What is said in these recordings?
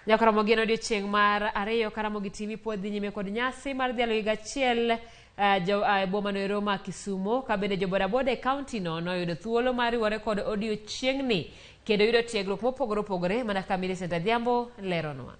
Nyaka Ramogi en odiochieng' mar ariyo ka Ramogi TV pod dhi nyime kod nyasi mar dhialo higa achiel e boma no ero ma Kisumo, ka bende jo bodaboda e kaunti no noyudo thuolo mar riwore kod odiochieng'ni kendo yudo tiegruok mopogore opogore mana kaka Millicent Adhiambo leronwa.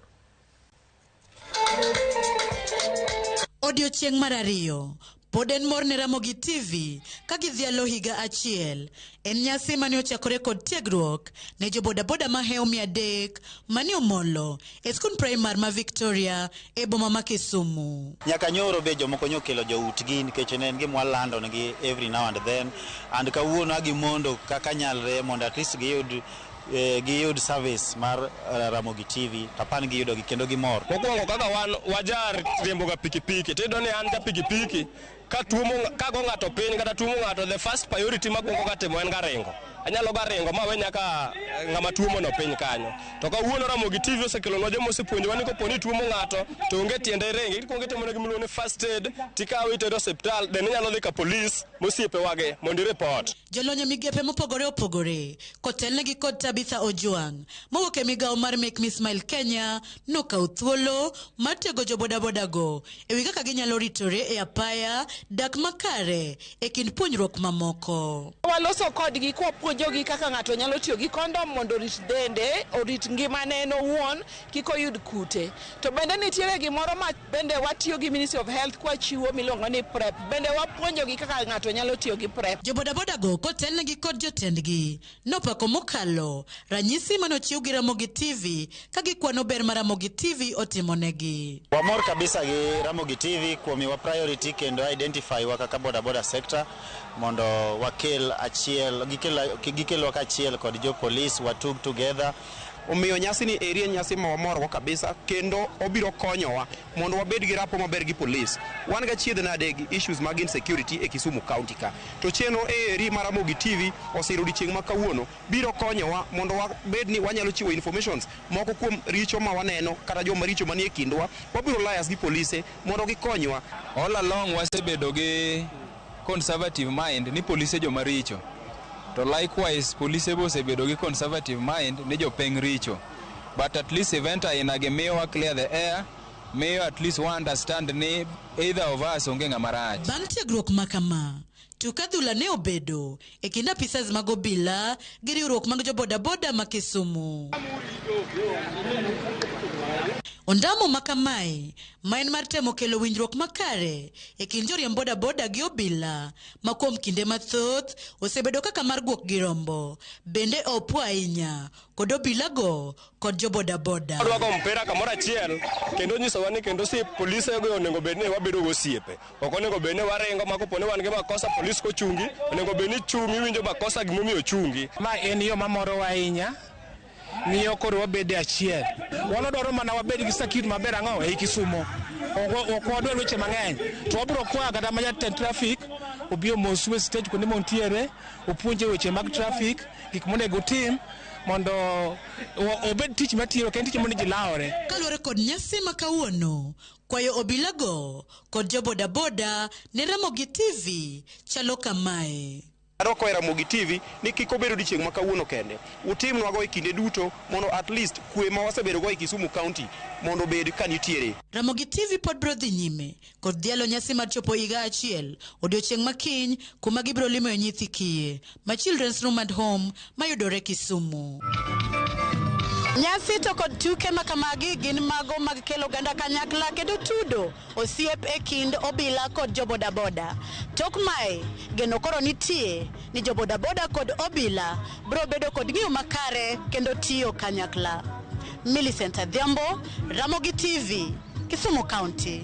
Odiochieng' mar ariyo pod en mor ne Ramogi TV ka gidhialo higa achiel. En nyasi mane ochakore kod tiegruok ne jo bodaboda mahewo 300 mane omolo e skund primar ma Victoria e boma ma Kisumu. Nyaka nyoro be jomoko nyokelo joutgi nikech ne en gima walando negi every now and then, and kawuono agimondo kaka nyalre mondo at least giyud service mar Ramogi TV to apani giyudogi kendo gimor. Mokwongo kaka wan wajar riembo ga pikipiki, tiyudo ni an ja pikipiki ka tuomo ka go ng'ato piny kata tuomo ng'ato, the first priority makwongo ga timo en ga ringo. Anyalo ga ringo mawe nyaka ng'ama tuomo no piny kanyo. To kawuono Ramogi TV osekelonwa joma osepuonjowa ni kopo ni tuomo ng'ato to onge tiende ringo, ikwongo itimo ne gimiluongo ni first aid, tikawe itere osiptal, then inyalo dhi ka polis mosiepewagi mondo i-report. Jolony e migepe mopogore opogore kotelnegi kod Tabitha Ojwang' mowuok e migawo mar Make Me Smile Kenya nokawo thuolo mar tiego jo bodaboda go e wi kaka ginyalo ritore e apaya, dak makare e kind puonjruok mamoko. Waloso kodgi kwapuonjogi kaka ng'ato nyalo tiyo gi kondom mondo orit dende, orit ngimane en owuon, kik oyud kute. To bende nitiere gimoro ma bende watiyo gi Ministry of Health kwachiwo miluongo ni PrEP. Bende wapuonjogi kaka ng'ato nyalo tiyo gi PrEP. Jo bodaboda go kotelnegi kod jotendgi nopako mokalo ranyisi manochiw gi Ramogi TV ka gikwano ber ma Ramogi TV otimonegi. Wamor kabisa gi Ramogi TV kuom miwa priority kendo identify wa kaka bodaboda sector mondo wakel achiel, gikelwa kaachiel kod jo police watug together. Omiyo nyasi ni eri en nyasi ma wamorgo kabisa kendo obiro konyowa mondo wabed gi rapport maber gi polis. Wan ga chiedh nade gi issues mag insecurity e Kisumu County ka. To chenro eri mar Ramogi TV osiro odiochieng' ma kawuono biro konyowa mondo wabed ni wanyalo chiwo informations moko kuom richo ma waneno kata joma richo manie kindwa. Wabiro liaise gi polise mondo gikonywa. All along wasebedo gi conservative mind ni polise joma richo. To likewise polise be osebedo gi conservative mind ni jopeng' richo. But at least event aina gi miyo wa clear the air, miyo at least wa understand ni either of us onge ng'ama rach. Bang' tiegruok ma kama, tuk adhula ne obedo e kind apisas mag obila gi riwruok mag jo bodaboda ma Kisumu. Ondamo ma kamae, ma en mar temo kelo winjruok makare e kind joriemb bodaboda gi obila ma kuom kinde mathoth osebedo kaka mar guok gi rombo, bende opuo ahinya kod obilago kod jo bodaboda. Wadwako mpira kamoro achiel kendo nyisowa ni kendo si polise go onego bed ni wabedo gosiepe. Ok onego bed ni waringo ma kopo ni wan gi makosa polis kochungi, onego bed ni chung' iwinjo makosa gimomiyo ochungi. Ma en yo mamorowa ahinya, miyo koro wabedo e achiel. Wan wadwaro mana wabed gi security maber ang'o ei Kisumo. Ok wadwar weche mang'eny. To wabiro kwayo kata ma jatend traffic obi omosu e stage kuonde montiere, opuonje weche mag traffic, gik monego otim mondo obed tich matiyo, ok en tich mondo ji lawore. Kaluwore kod nyasi ma kawuono, kwayo obilago kod jo bodaboda ne Ramogi TV chalo kamae. Adwa kwayo Ramogi TV ni kik obed odiochieng' ma kawuono kende. Utimnwago e kinde duto mondo at least kwe ma wasebedo go e Kisumu County mondo obed ka nitiere. Ramogi TV pod biro dhi nyime kod dhialo nyasi mar chopo higa achiel odiochieng' ma kiny kuma gibiro limoe nyithi kiye ma Children's Room and Home mayudore Kisumu. Nyasi to kod tuke ma kamagi gin mago mag kelo oganda kanyakla kendo tudo osiep e kind obila kod jo bodaboda. Tok mae, geno koro nitie ni jo bodaboda kod obila biro bedo kod ng'iyo makare kendo tiyo kanyakla. Millicent Adhiambo, Ramogi TV, Kisumu County.